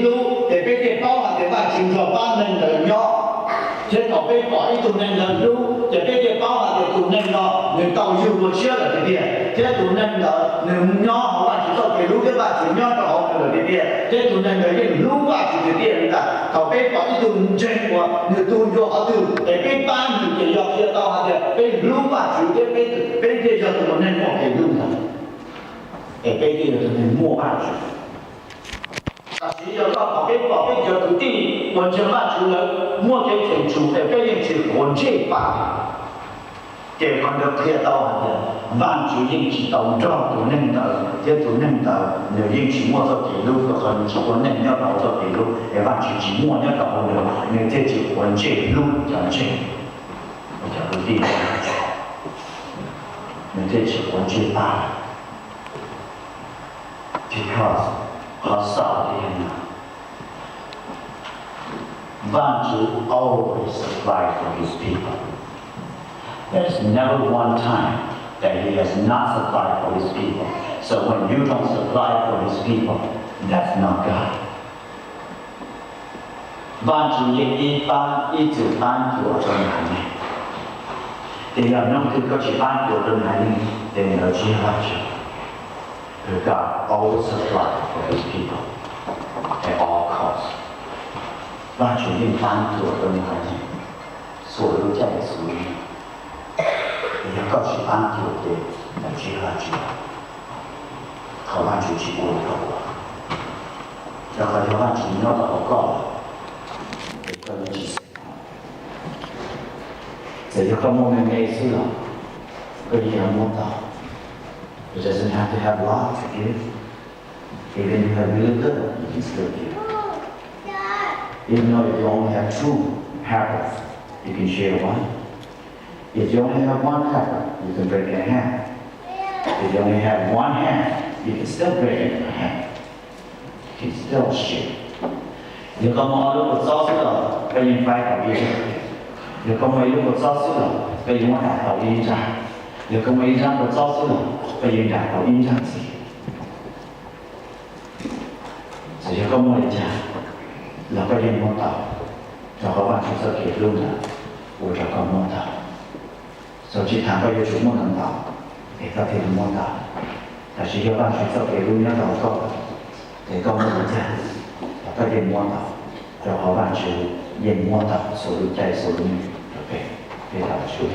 hlub, ces peb thiaj paub hais tias Vajtswv nrog pab neeg ntawd nyob. Thiab thaum peb pom ib tug neeg ntawd hlub, ces peb thiaj paub hais tias tus neeg no nws tau yug dua tshiab lawm tiag tiag, thiab tus neeg ntawd nws nyob hauv Vajtswv txoj kev hlub thiab Vajtswv nyob rau hauv nws lawm tiag tiag, thiab tus neeg ntawd yeej hlub Vajtswv tiag tiag li ntag. Thaum peb pom ib tug ntseeg uas nws tu ncua qhov twg es peb pab nws ces yog qhia tau hais tias peb hlub Vajtswv thiab peb, peb thiaj yog tus neeg muaj kev hlub ntawd, es peb thiaj yog tus neeg muaj Vajtswv. Tab sis yog koj pom peb pom peb cov kwv tij uas ntseeg Vajtswv lawm muaj kev cheem tsum es peb yeej tsis quav ntsej pab, ces qhov ntawd qhia tau hais tias Vajtswv yeej tsis tau nrog tus neeg ntawd, thiab tus neeg ntawd nws yeej tsis muaj txoj kev hlub, rau qhov nws tsis ua neej nyob rau hauv txoj kev hlub, es Vajtswv tsis muaj nyob rau hauv nws, nws thiaj tsis quav ntsej hlub cov ntseeg, cov kwv tij, nws thiaj tsis quav ntsej pab. Because qhov xaus tiag no, Vajtswv always supply for his people. There's never one time that he has not supplied for his people. So when you don't supply for his people, that's not God. Vajtswv yeej ib pab ib txwm pab cuam rau nws haiv neeg. Ces yog hnub twg koj tsis pab cuam rau nws haiv neeg, ces ntawd tsis yog Vajtswv. Because God always supply for his people at all cost. Vajtswv yeej pab cuam rau nws haiv neeg txhua lub caij txhua lub. Yog koj tsis pab cuam ces ntawd tsis yog Vajtswv. Qhov Vajtswv tsis ua rau koj, rau qhov yog Vajtswv nyob rau hauv koj, ces koj yeej tsis xav. Txawm yog koj muaj me me xwb los koj yeej yuav muab tau. It doesn't have to have a lot to give. Even if you have really little, you can still give. Even though if you only have two pebbles, you can share one. If you only have one pebble, you can break it in half. If you only have one hand, you can still break it in half. You can still share. Yog koj muaj ob lub kua txob xwb los koj yeej faib tau ib zaj. Yog koj muaj ib lub kua txob xwb los koj yeej muab dam tau ib nrab. Yog koj muaj ib nrab kua txob xwb los koj yeej dam tau ib nrab ntxiv. Txawm yog koj muaj li cas los koj yeej muab tau, rau qhov Vajtswv txoj kev hlub ntawd ua rau koj muab tau. Txawm tsis tas koj yuav tsum muaj ntau ntau es koj thiaj li muab tau. Tab sis yog Vajtswv txoj kev hlub nyob rau hauv koj, ces koj muaj li cas los koj yeej muab tau, rau qhov Vajtswv yeej muab tau txhua lub caij txhua lub nyoog rau peb. Peb thov Vajtswv.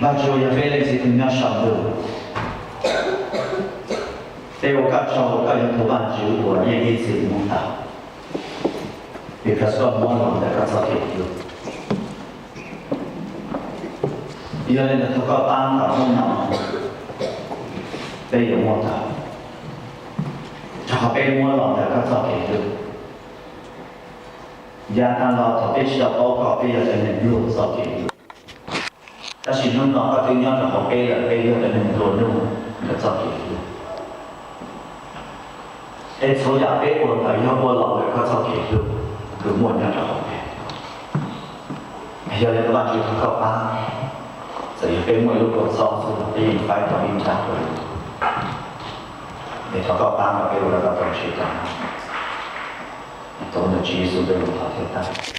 Vajtswv yog peb leej Txiv Nyob Saum Ntuj, peb ua koj tsaug uas koj yog tus Vajtswv uas yeej ib txwm muab tau, because koj muab los ntawm koj txoj kev hlub. Yog li ntawd thov koj pab kom hnub no peb yuav muab tau, rau qhov peb muab los ntawm koj txoj kev hlub. Yav tas los thaum peb tsis tau paub koj peb yog cov neeg pluag txoj kev hlub, tab sis hnub no koj twb nyob rau hauv peb lawm, peb yog cov neeg nplua nuj ntawm txoj kev hlub. Es txhua yam peb ua ntawd yog ua los ntawm koj txoj kev hlub uas muaj nyob rau hauv peb. Yog li ntawd Vajtswv thov koj pab, txawm yog peb muaj ib lub kua txob xwb los peb yeej faib tau ib nrab dua. Es thov koj pab kom peb ua rau koj tau ntshe tau. Thov ntawm Tswv Yexus peb los thov thiab tag.